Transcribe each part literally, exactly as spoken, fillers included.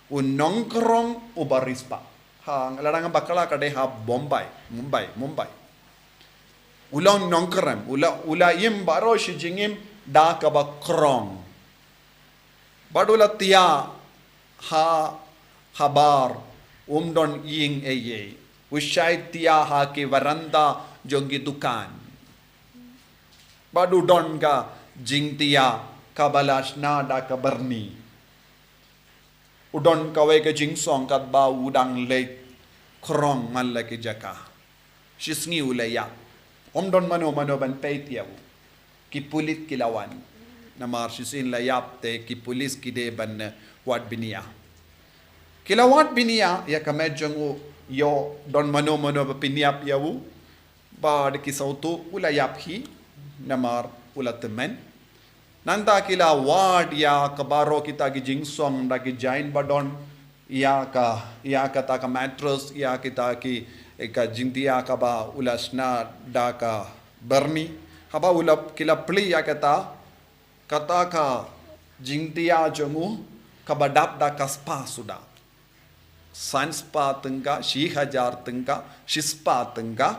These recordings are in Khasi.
U nongkrong uba riewspah. Ha, lada nga bakla ka dei ha Bombay, Mumbai, Mumbai. U long nongkrem, u la, u la im baroh shi jingim da kaba krong. Bad u la thiah ha, habar, um don ïing ei ei. U shait thiah ha ki veranda jong ki dukan. Bad u don ka jingthiah kaba la shna da ka byrni. U don kawei ka jingsong katba u dang leit krong man la ki jaka. Shisngi u la ïap. Um don mano mano ban peit ïa u. Ki pulit ki la wan. Namar shisien la ïap te ki pulit ki dei ban, eh, wad bniah. Ki la wad bniah ïa ka met jong u, ïoh don mano mano ba pynïap ïa u. Bad ki sawtu u la ïap hi, namar u la tymmen. Nangta ki la wad ïa ka baroh kita ki jingsong da ki jain ba don, ïa ka, ïa kata ka mattress, ïa kita ki, eh, ka jingthiah kaba u la shna da ka byrni. Haba u la, ki la plie ïa kata, kata ka jingthiah jong u kaba dap da ka spah suda. San spah tyngka, shi hajar tyngka, shi spah tyngka.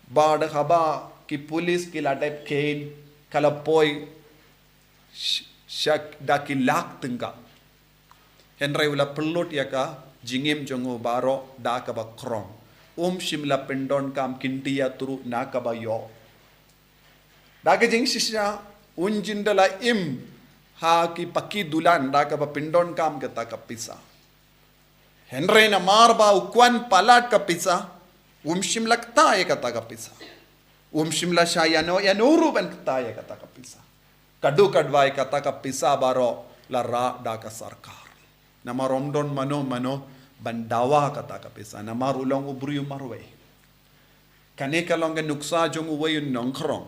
Bad haba ki pulit ki la dep kheiñ, ka la poi sh-, sha da ki lak tyngka. Hynrei u la pynlut ïa ka jingim jong u baroh da kaba krong. Um shym la pyndonkam kyndit ïathuh na kaba ïoh. Da ka jingshisha, un jin da la im ha ki paki dulan da kaba pyndonkam kata ka pisa. Hynrei namar ba u kwah palat ka pisa, um shym la kta ïa kata ka pisa. Um shym la shah ïano ïano ruh ban kta ïa kata ka pisa. Ka duk ka dwai kata ka pisa baroh la rah da ka sorkar. Namar um don mano mano ban dawa kata ka pisa. Namar u long u briew marwei. Kane ka long ka nuksa jong uwei u nongkrong.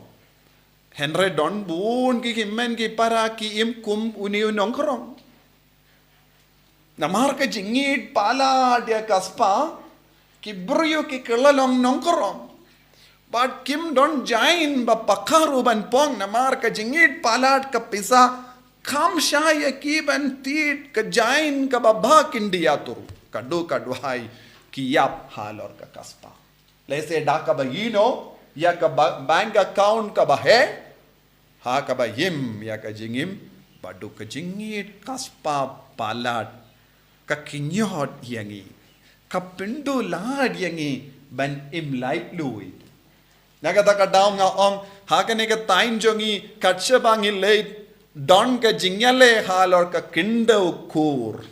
Hynrei don bun ki hynmen ki para ki im kum une u nongkrong. Namar ka jingïeit palat ïa ka spah, ki briew ki kylla long nongkrong. Bad kim don jain ba pyrkhat ruh ban pong namar ka jingïeit palat ka pisa, kham shah ïa ki ban thied ka jain kaba bha kyndit ïathuh. Ka duk ka dwai ki ïap halor ka spah. Lehse da kaba ïehnoh ïa ka ba-, bank account kaba heh, ha kaba im ïa ka jingim, ba duk ka jingïeit ka spah palat, ka kynñiot ïa ngi, ka pynduh lad ïa ngi ban im laitluid. Na kata ka daw nga ong, ha kane ka thaiñ jong ngi, kat shaba ngi leit, don ka jingïaleh halor ka khyndew kur.